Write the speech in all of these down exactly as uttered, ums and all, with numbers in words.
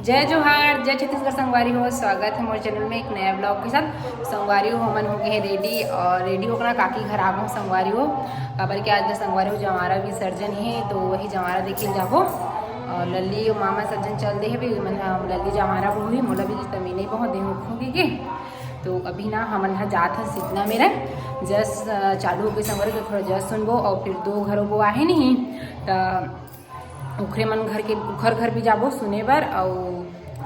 जय जोहार, जय छत्तीसगढ़ संगवारी हो, स्वागत है मोर चैनल में एक नया ब्लॉग के साथ। संगवारी हो, हमन हो गए हैं रेडी और रेडी होकर ना काकी घर आ गए संगवारी हो, काबर के आज ना संगवारी हो जवारा विसर्जन है, तो वही जवारा देखे जाबो। और लल्ली और मामा सज्जन चल दे है भी, मन हम लल्ली जवारा बोही, मोला भी तमी नहीं बहुत देह उखोगी के। तो अभी ना हमन ह जात ह सीतना मेरा जस अ, चालू हो गए संगवारी, तो थोड़ा जस सुनबो और फिर दो घरों को आहे नहीं, तो उखरे मन घर के, उखर घर भी जाबो सुने बर, अउ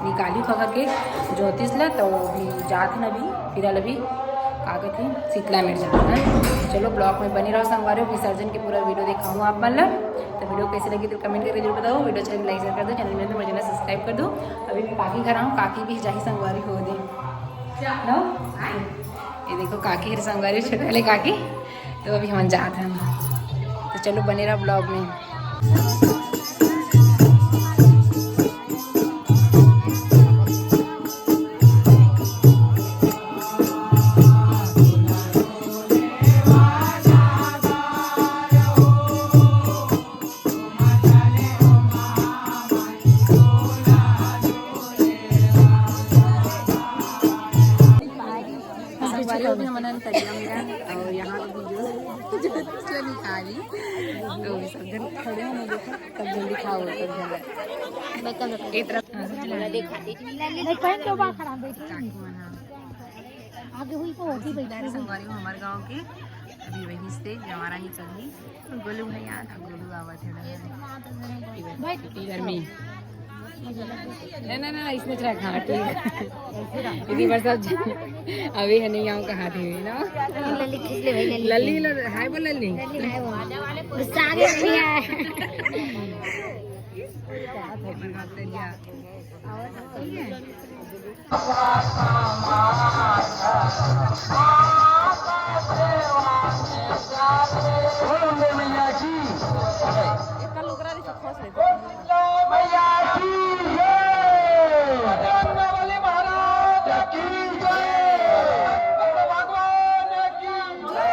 निकाली उखर घर के ज्योतिष ला, तो भी जात हन अभी, फिर अभी का कहते हैं, शीतला मेर जात हन। चलो, ब्लॉग में बने रहो संगवारी हो, विसर्जन के पूरा वीडियो दिखाऊँ आप मन ला। तो वीडियो कैसे लगी तो कमेंट करके जरूर बताओ, वीडियो अच्छा लगे लाइक शेयर कर दो, चैनल में तो मुझे ना सब्सक्राइब कर दो। अभी मैं काकी घर आऊँ, काकी भी जाही संगवारी हो दे नो। ये देखो काकी हर संगवारी, छोटे वाले काकी। तो अभी हम जात हन, तो चलो बने रहो ब्लॉग में। संगवारी हो भी हमन तरिया मेरा और यहाँ पे भी जो जो पिछले निकाली तो भी सब जन खड़े हैं, देखो सब जन दिखाओ सब जन। ए तरफ नहीं, पहन तो बा खराब बैठी। काकी मन ह। आगे हुई तो होती बैठी। संगवारी हो हमारे गाँव के अभी वहीं से जवारा निकलनी। गोलू भैया ना, गोलू आवत है ना। भाई गर्मी। ना, ना, ना, इसमें रख, हाँ, ठीक है। इतनी बरसात अभी है नहीं, आऊँ कहाँ थी ना। लल्ली खींच ले भाई, लल्ली। लल्ली, लल्ली, हाय बोल लल्ली। लल्ली हाय बोल। गुस्सा आ गया भैया। बोल अम्बे मैया की। मैया की जय। बजरंग बली महाराज की जय। भगवान की जय।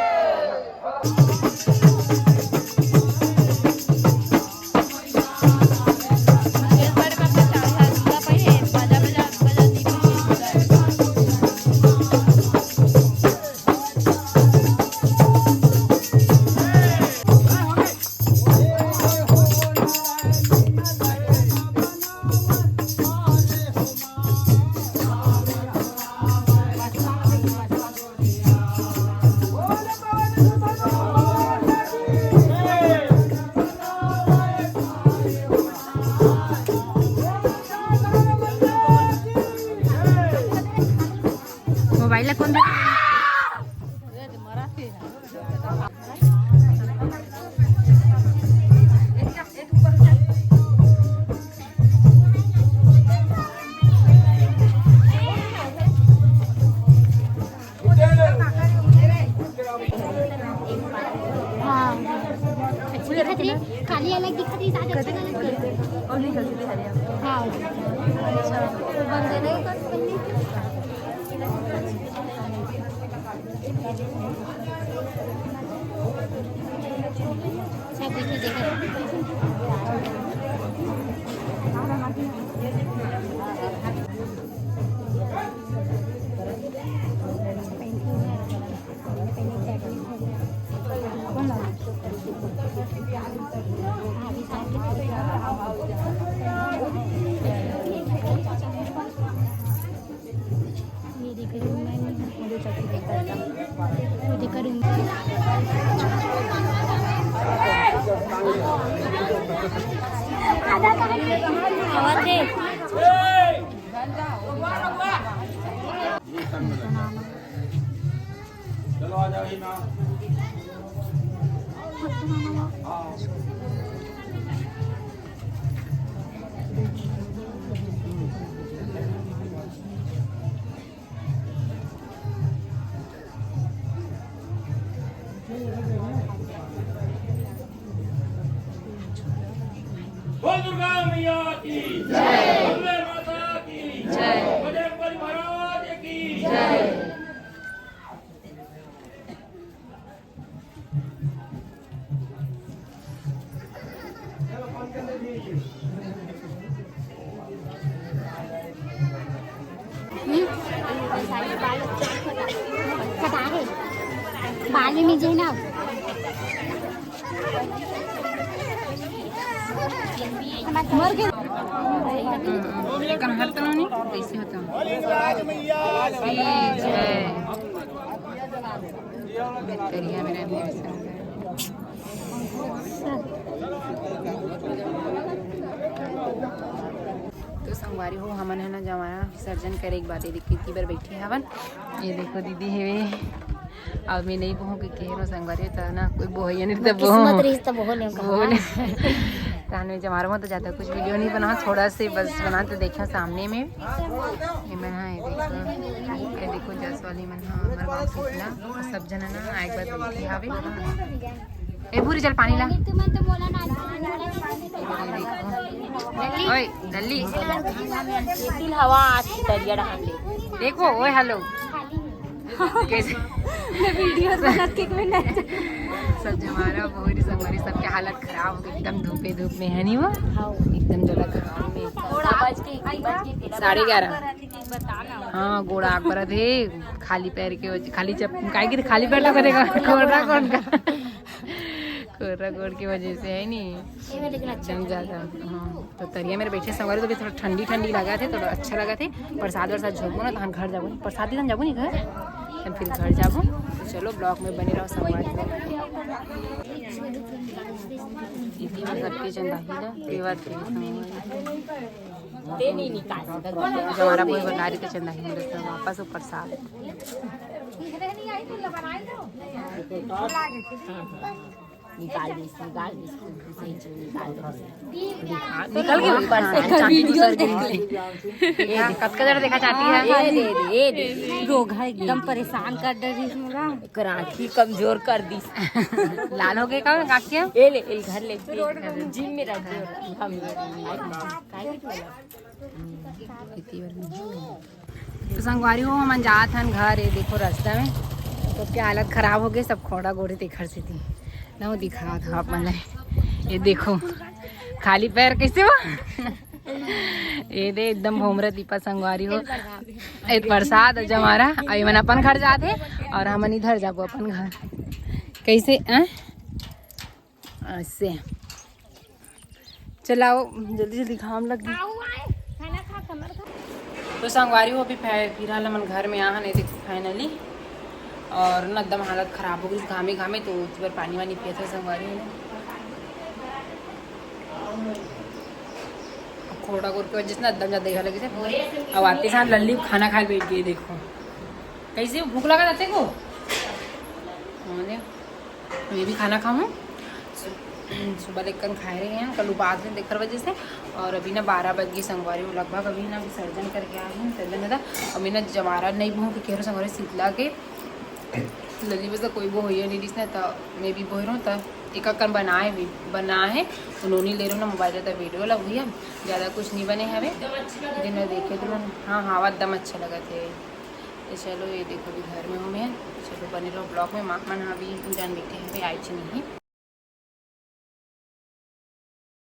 मोबाइल ला कौन देख हाँ, अच्छी दिखत रही, काली अलग दिखत रही, साथ अच्छा ना लगता। और नहीं करती थी हरिया। हाँ। अच्छा, तो बंदे नहीं कर सकती। सब देखो, देखो। ये देखो, मैं नहीं हूँ, मुझे चक्कर देता था। ये देखो, रूम। आधा कहाँ गया? आवाज है। चलो, आ जाओ, ये ना। हाँ। बोल दुर्गा मैया की जय। अम्बे माता की जय। बजरंग बली महाराज की जय। कटा है। बाल में मुझे ना। मर गए। हम्म, हम्म। कन हर तरह नहीं, कैसे होता है? ठीक है। बेहतरीन मेरा anniversary। तो संगवारी हो, हमन है ना जमाना विसर्जन करे के बाद ये देखिए इतनी बार बैठे हवन। ये देखो दीदी हेवे, अब मैं नहीं बोहूँ कि कह रहा संगवारी, तो ना कोई बोहैया नहीं, तो किस्मत बोहूँ। रही तो बोहूँ नहीं बोहूँ कहा। नहीं। तान में जमारा में तो ज़्यादा कुछ वीडियो नहीं बना, थोड़ा से बस बना तो देखा सामने में। ये मन है, ये देखो, ये देखो जस वाली मन है, हमारे गाँव से इतना सब जना ना आए के बाद बैठी हावे। ए भूरी, चल पानी ला। तुमन तो बोला ना। ओए, लल्ली। तिल हवा आज दरिया डहान ले। देखो, ओए, हेलो। कैसे? मैं वीडियो बनात के मैं नहीं। सब जमारा बहुत ही संगवारी, सबके हालत खराब हो गई, एकदम धूपे धूप में है नहीं वो, एकदम जला खराब में। साढ़े ग्यारह। हाँ, गोड़ा आग पर थे, खाली पैर के वजह, खाली चप-, काहे की खाली पैर तो करेगा, कोर्रा कोर्रा, कोर्रा कोर्रा की वजह से है नहीं। ये वाले लेकिन अच्छा एकदम ज़्यादा, हाँ। तो तरिया मेरे बैठे संगवारी, तो भी थोड़ा ठंडी ठंडी लगा थे, थोड़ा अच्छा लगा थे। प्रसाद वरसाद झोंकबो ना, तो हम घर जाबो, प्रसाद लेन जाबो नहीं घर, हम फिर घर जाबो। तो चलो, ब्लॉग में बने रहो संगवारी। दीदी में सबके चंदाही ला, ये बात कही संगवारी। दे नहीं निकाल सकता। जमारा कोई बना रही तो चंदाही में रखना, वापस ऊपर साल। निकाल दीस, निकाल दीस, निकाल दीस। निकल गई ऊपर से। वीडियो देख ले। ये कब का जरा देखा चाहती है? ये दे दे, ये दे दे। रोगा एकदम परेशान कर डरिस मोला। कर आँखी कमजोर कर दीस। लाल हो गए का आँखियाँ? ये ले, ये घर ले। जिम में रख दे। हम तो संगवारी हो, हमन जात हन घर। ये देखो रास्ता में तो क्या हालत खराब हो गई, सब खोड़ा गोड़ी तेखर से थी ना, वो दिखा था आप मन ला। ये देखो खाली पैर कैसे हो। ये दे एकदम भोमरा दीपा संगवारी हो। ये प्रसाद जमारा, और ये मन अपन घर जाते और हमन इधर जाबो अपन घर। कैसे, हैं? ऐसे चलाओ, जल्दी जल्दी घाम लग गई। तो संगवारी हो, अभी फै-, फिलहाल हमन घर में आ हन, ये देखो finally। और ना एकदम हालत खराब हो गई घामे घामे, तो उस बार पानी वानी पिया था संगवारी हो। अब खोड़ा गोड़ के वजह से ना एकदम ज़्यादा यहाँ लगे थे। अब आते साथ लल्ली खाना खाए बैठ गई, देखो कैसे भूख लगा रहते को। हाँ, देख। मैं भी खाना खाऊँ। सु-, सुबह लेकर खाए रहे हैं, कल उपास में देखकर वजह से। और अभी ना बारह बज गई संगवारी हो, लगभग अभी ना विसर्जन करके आए हैं, विसर्जन था। अभी ना जमारा नहीं बोहूँ कि कह रहे संगवारी शीतला के लल्ली बस कोई वो होइए नहीं इसने, तो मैं भी बोह रहा हूँ, तो एक अक्कन बनाए भी, बना है, तो नोनी ले रहे हो ना मोबाइल, तो वीडियो ला भैया, ज़्यादा कुछ नहीं बने हवे। दिन में देखे तो मन, हाँ, हाँ, एकदम अच्छा लगा थे। तो चलो, ये देखो, अभी घर में हूँ मैं। चलो, बने रहो ब्लॉग में। माँ मन अभी जान बैठे हैं, अभी आई नहीं।